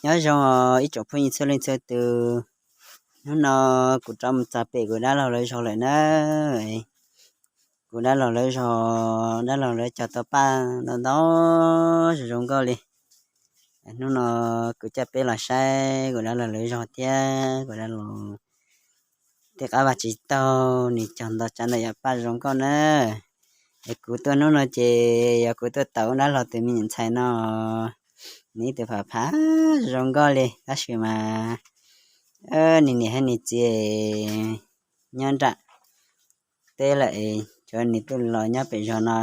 Nyob zoo ib tsoom phooj ywg txhua leej txhua tus, hnub no kuv rov mus txog pem kuv dab laug lawv zos lawm na. Kuv dab laug lawv zos, dab laug lawv cog tau paj ntau ntau zoo zoo nkauj li. Hnub no kuv coj peb los saib kuv dab laug lawv zos thiab kuv dab laug tej qab vaj tsis taug nws cog ntau tsav ntau yam paj zoo nkauj na. Es kuv tuaj hnub no ces yog kuv tuaj tau dab laug tus me nyuam ntxhais no, nws ib tug phav phav zoo nkauj li tab sis mas nws niam thiab nws txiv nyob nram teb lawm, tsuav nws tuaj los nyob pem zos no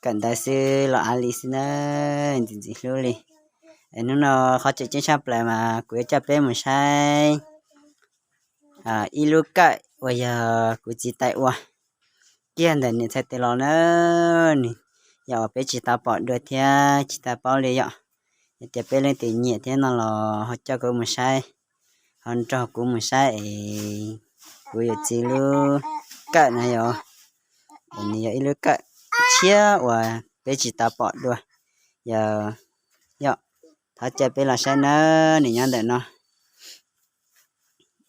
kawm ntawv xwb los av li xwb na, ntxim ntxim hlub li. Hnub no qhov tseem ceeb tshaj plaws mas kuv yuav coj peb mus saib ib lub kawm uas yog kuv txiv tais ua kiag ntawm niam ntxhais tes los na. Nws yog uas peb tsis tau pom dua thiab tsis tau paub li yom. Yog tias peb leej twg nyiam thiab no los ho coj kuv mus saib, ho nrog kuv mus saib es kuv yawm txiv lub kawm na yom. Es nws yog ib lub kawm tshiab uas peb tsis tau pom dua. Yog, yog, thov caw peb los saib nawb, nws nyob ntawm no.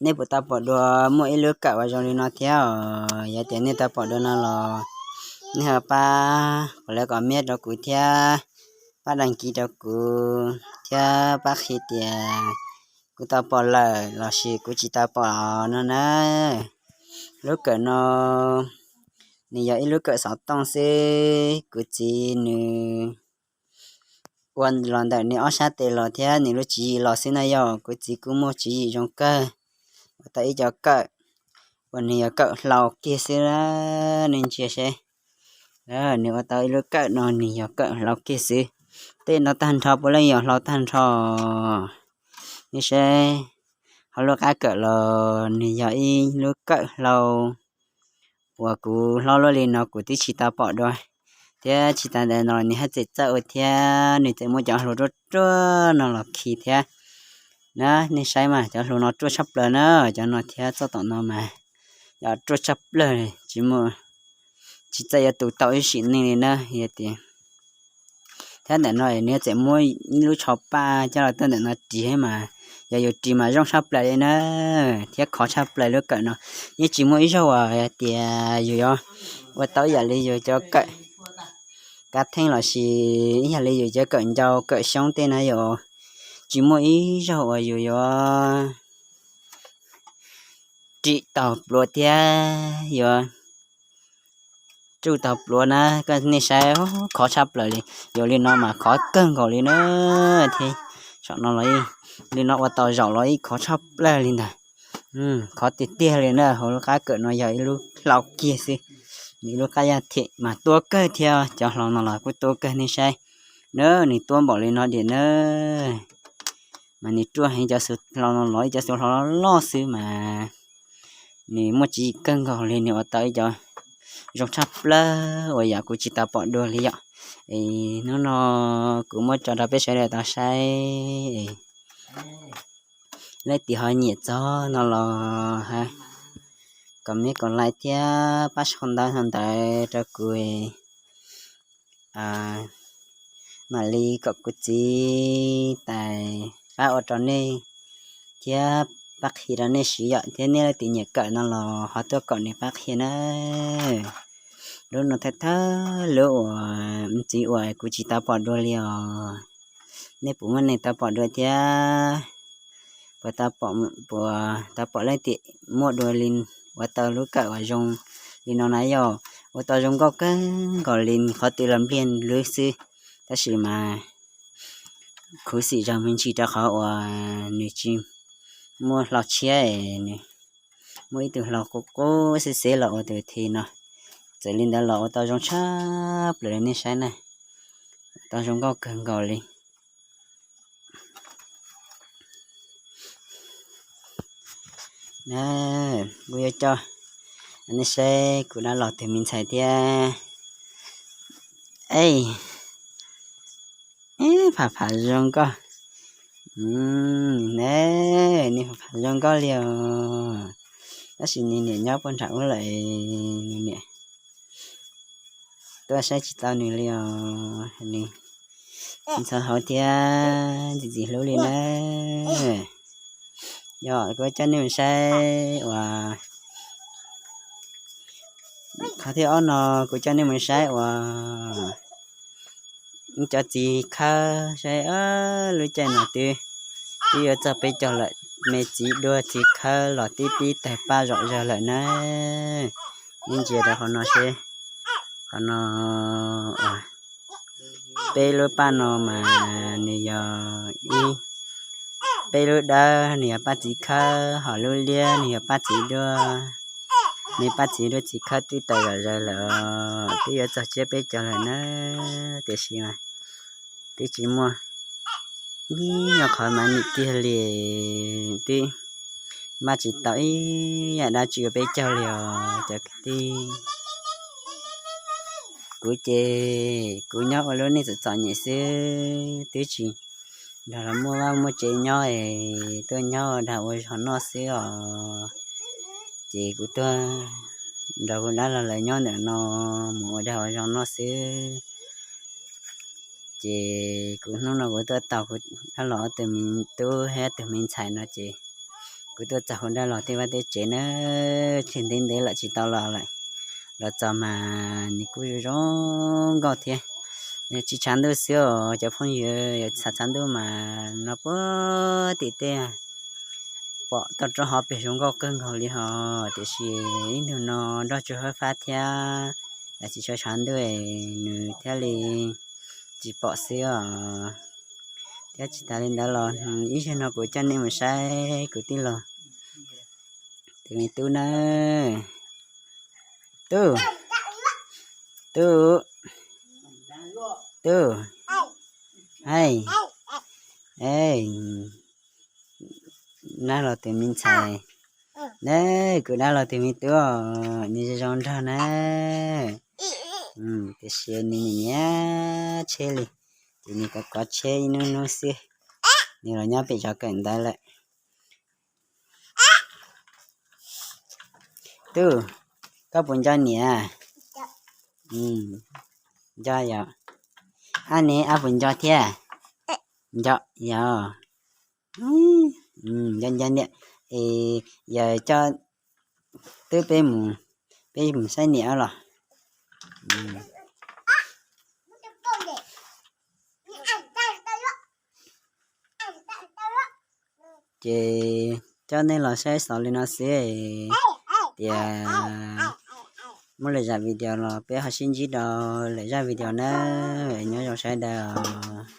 Nej puas tau pom dua muaj ib lub kawm uas zoo li no thiab os? Yog tias nej tau pom dua no los nej ho pab kom lawv kom miab rau kuv thiab, pab đăng ký rau kuv thiab pab qhia tias kuv tau pom lawm los sis kuv tsis tau pom no na. Lub kawm no nws yog ib lub kawm xov tooj xwb, kuv txiv nws ua los ntawm nws ob sab tes los thiab nws lub tswv yim los xwb na yom. Kuv txiv kuj muaj tswv yim zoo kawg, ua tau ib co kawm uas nws yog kawm hlau kiag xwb, nej ntsia seb. Nws ua tau ib lub kawm no nws yog kawm hlau kiag xwb. Tej no tag nrho puav leej yog hlau tag nrho. Nej saib, hauv lub qab kawm los nws yog ib lub kawm hlau uas kuv hlob luaj li no kuv twb tsis tau pom dua, thiab tsis tas ntawd no nws haj tseem txawj ua thiab, nws tseem muab cov hlau ruaj ruaj no los khi thiab na. Nej saib mas, cov hlau no ruaj tshaj plaws na, cov no thiab txoj tom no mas yog ruaj tshaj plaws, tsis muaj, tsis txawj yuav tu tau ib sim neej li na. Yog tias thiab ntawm no nws tseem muab ib lub tsho paj coj los tuaj ntawm no ris mas yog yus ris mas zoo tshaj plaws li na, thiab khov tshaj plaws lub kawm no. Yeej tsis muaj ib zaug uas tias yus yuav ua tau ib yam li yus cov kawm kav theej los sis ib yam li yus cov kawm ncau kawm xyoob tej na yom. Tsis muaj ib zaug uas yus yuav ris taug pluav thiab yuav tsuj taug pluav na. Koj nej saib, khov tshaj plaws li. Yus li no mas khov kawg nkaus li na, thiab saum no los li no ua tau zaum los ib khov tshaj plaws li ntag. Khov tiag tiag li na, hauv lub qab kawm no yog ib lub hlau kiag xwb, ib lub qab yaj them mas tuab kawg thiab, cov hlau no los kuj tuab kawg nej saib na, nws tuab npaum li no diam na. Mas nws ruaj heev, cov xu hlau no los ib cov xu hlau loj loj xwb mas nws muaj tswv yim kawg nkaus li, nws ua tau ib cov zoo tshaj plaws uas yam kuv tsis tau pom dua li yom. Es hnub no kuv muab tso rau peb sawv daws tau saib. Leej twg ho nyiam txog no los comment, comment like thiab pab sau ntawv sau ntawv rau kuv, mam li kom kuv txiv tais pab ua rau nej thiab pab qhia rau nej siv yom. Thiab nej leej twg nyiam kawm no los ho tuaj kom nws pab qhia na. Lub no thawj thawj lub uas txiv uas kuv tsis tau pom dua li os. Nej puas muaj neeg tau pom dua thiab? Puas tau pom, puas tau pom leej twg muaj dua li, ua tau lub kawm uas zoo li no na yom? Ua tau zoo nkauj kawg nkaus li, qhov twg los npliag lwb xwb, tab sis mas khuv xim zog me ntsis rau qhov uas nws tsis muaj hlau tshiab, nws muaj ib tug hlau qub qub xib xeb los ua tus thim no. Txawm li ntawd los ua tau zoo tshaj plaws li nej saib na, ua tau zoo nkauj kawg nkaus li. Kuv yuav coj nej saib kuv dab laug tus me ntxhais thiab. Ej, phav phav zoo nkauj. Ne, nws phav phav zoo nkauj li os. Tab sis nws niam nyob puag nram ub lawm, nws niam tuaj saib tsis tau nws li os. Nws ntxhov hauv thiab ntxim ntxim hlub li na. Yog kuv coj nej mus saib uas qhov thib ob no, kuv coj nej mus saib uas cov txiv khawb saib, lub caij no twb twb yuav txog peb caug lawm, me txiv duaj txiv khawb los twb pib tawg paj zom zaws lawm na. Nej ntsia rau qhov no seb, qhov no, peb lub paj no mas nws yog ib, peb lub dawb nws yog paj txiv khawb, ho lub liab nws yog paj txiv duaj. Me paj txiv duaj txiv khawb twb tawg zom zaws lawm, twb yuav txog tsiab peb caug lawm na, tiam sis mas twb tsis muaj ib nyuag qhov mas nim kiag li, twb npaj tsis tau ib yam dab tsi ua peb caug li os cov kwv tij. Kuv ces kuv nyob ua lub neej txom txom nyem xwb, twb tsis nrog luag muaj vaj muaj tsev nyob es tuaj nyob ua dag ua zog noj xwb os. Ces kuv tuaj nrog kuv dab laug lawv nyob ntawm no mus ua dag ua zog noj xwb. Ces kuv hnub no kuv tuaj tau kuv dab laug ob tug me tub thiab ob tug me ntxhais no ces kuv tuaj txog kuv dab laug tej vaj tej tsev na, tseg ntev ntev lawm tsis tau los lawm. Los txog mas nws kuj zoo zoo nkauj thiab. Tsis tshav ntuj xwb os cov phooj ywg, yog tshav tshav ntuj mas no puag tim tej pom toj roob hauv pes zoo nkauj kawg nkaus li hos, tiam sis ib ntus no nroj tsuag fab fab thiab, tsis tshav tshav ntuj nws thiaj li tsis pom xwb os. Thiab tsis tas li ntawd los ib zaug no kuv coj nej mus saib kuv tij laug tus me tub na. Tub, tub, tub, hais, dab laug tus me ntxhais, kuv dab laug tus me tub, nws zoo zoo nraug na. Tiam sis nws nim nyiam tsheb li, ces nws kov kov tsheb ib hnub hnub xwb, nws los nyob pem zos kawm ntawv lawm. Tub, koj puas nco niam? Nco yom. Ab ne, ab puas nco thiab? Nco yom. Nco nco niam. Es yog coj tub peb mus, peb mus saib niam los. Ces coj nej los saib xaus li no xwb, tias muaj lwm zaj video los peb ho sib ntsib rau lwm zaj video na. Nyob zoo sawv daws os.